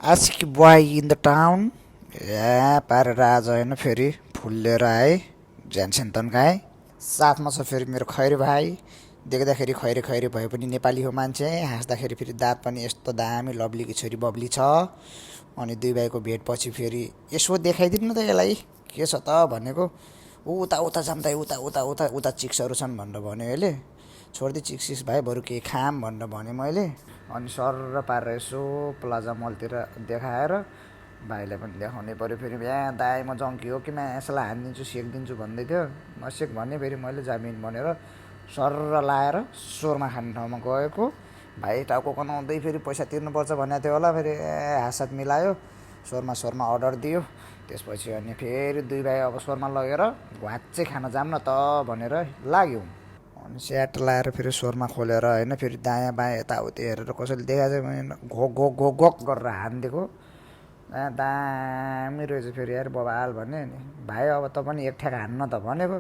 Aashiqui boy in the town ए पारेर आज होइन फेरि फुल लिएर आएँ झ्यानसेन तन्काएँ। साथमा छ फेरि मेरो खैरे भाइ। देख्दाखेरि खैरे खैरे भए पनि नेपाली हो मान्छे। हाँस्दाखेरि फेरि दाँत पनि यस्तो दामी लभलीकी छोरी बब्ली छ। अनि दुई भाइको भेटपछि फेरि यसो देखाइदिनु न त यसलाई के छ त भनेको। उता उता जाम्दा उता उता उता उता चिक्सहरू छन् भनेर भन्यो यसले। छोडिदिए चिक्सिस भाइ बरु केही खाम भनेर भने मैले। अनि सर पारेर यसो प्लाजा मलतिर देखाएर भाइलाई पनि देखाउनै पऱ्यो। फेरि बिहा दाइ म जङ्की हो कि यसलाई हानिदिन्छु सेकिदिन्छु भन्दै थियो। नसेक भने फेरि मैले जामिन भनेर सर लाएर सोरमा खाने ठाउँमा गएको। भाइ टाउको कनाउँदै फेरि पैसा तिर्नुपर्छ भनेको थियो होला। फेरि हातसात मिलायो सोरमा अर्डर दियो। त्यसपछि अनि फेरि दुई भाइ अब सोरमा लगेर घुवाच्चै खान जाऊँ न त भनेर लाग्यौँ। अनि स्याट लाएर फेरि सोरमा खोलेर होइन फेरि दायाँ बायाँ यताउति हेरेर कसैले देखाएको चाहिँ घोक घोक घोक घोक गरेर हानिदिएको। दामी रहेछ फेरि यार बबाल भन्यो नि। भाइ अब त पनि एक ठ्याक हान्न त भनेको।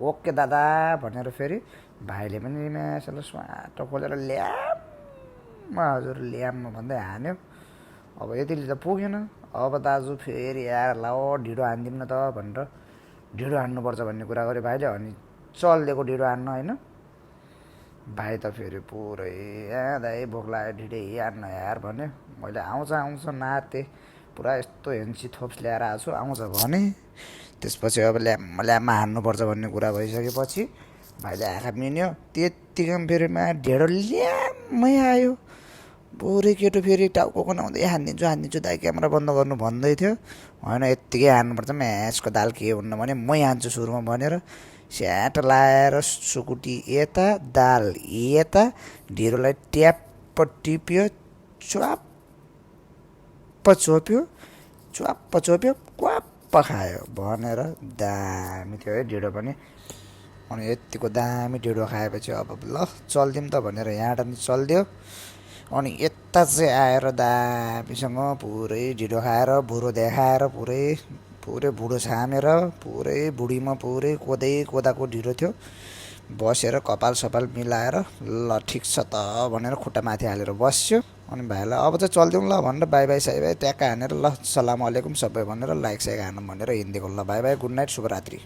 ओके दादा भनेर फेरि भाइले पनि मेसले स्वाटो खोलेर ल्याम हजुर ल्याम भन्दै हान्यो। अब यतिले त पुगेन। अब दाजु फेरि यार ल ढिँडो हानिदिउँ न त भनेर ढिँडो हान्नुपर्छ भन्ने कुरा गर्यो भाइले। अनि चलिदिएको ढिँडो हान्न होइन। भाइ त फेरि पुरै दाइ भोक लाग्यो ढिँडै हान्न यार भन्यो। मैले आउँछ नाते पुरा यस्तो हेन्सी थोप्स ल्याएर आएको छु आउँछ भने। त्यसपछि अब ल्याममा हान्नुपर्छ भन्ने कुरा भइसकेपछि भाइले आँखा मिन्यो। त्यत्तिकैमा फेरि ढेँडो ल्याम्मै आयो। पुरै केटो फेरि टाउको बनाउँदै हानिदिन्छु दाइ क्यामेरा बन्द गर्नु भन्दै थियो। होइन यत्तिकै हान्नुपर्छ म्याचको दाल के हुन्न भने मै हान्छु सुरुमा भनेर स्याट लाएर सुकुटी यता दाल यता ढिँडोलाई ट्याप्प टिप्यो च्वाप्प चोप्यो क्वाप्प खायो भनेर दामी थियो है ढिँडो पनि। अनि यत्तिको दामी ढिँडो खाएपछि अब ल चल्दिउँ त भनेर यहाँबाट नि चलिदियो। अनि यता चाहिँ आएर दामीसँग पुरै ढिँडो खाएर बुढो देखाएर पुरै बुढो छामेर पुरै बुढीमा पुरै कोदाको ढिँडो थियो। बसेर कपाल सपाल मिलाएर ल ठिक छ त भनेर खुट्टा माथि हालेर बस्यो। अनि भाइलाई अब चाहिँ चलिदिउँ ल भनेर बाई बाई साई बाई ट्याक्क हानेर ल सलाम अलेकुम सबै भनेर लाइक साइक हानौँ भनेर हिँडिदिएको। ल बाई बाई गुड नाइट शुभरात्रि।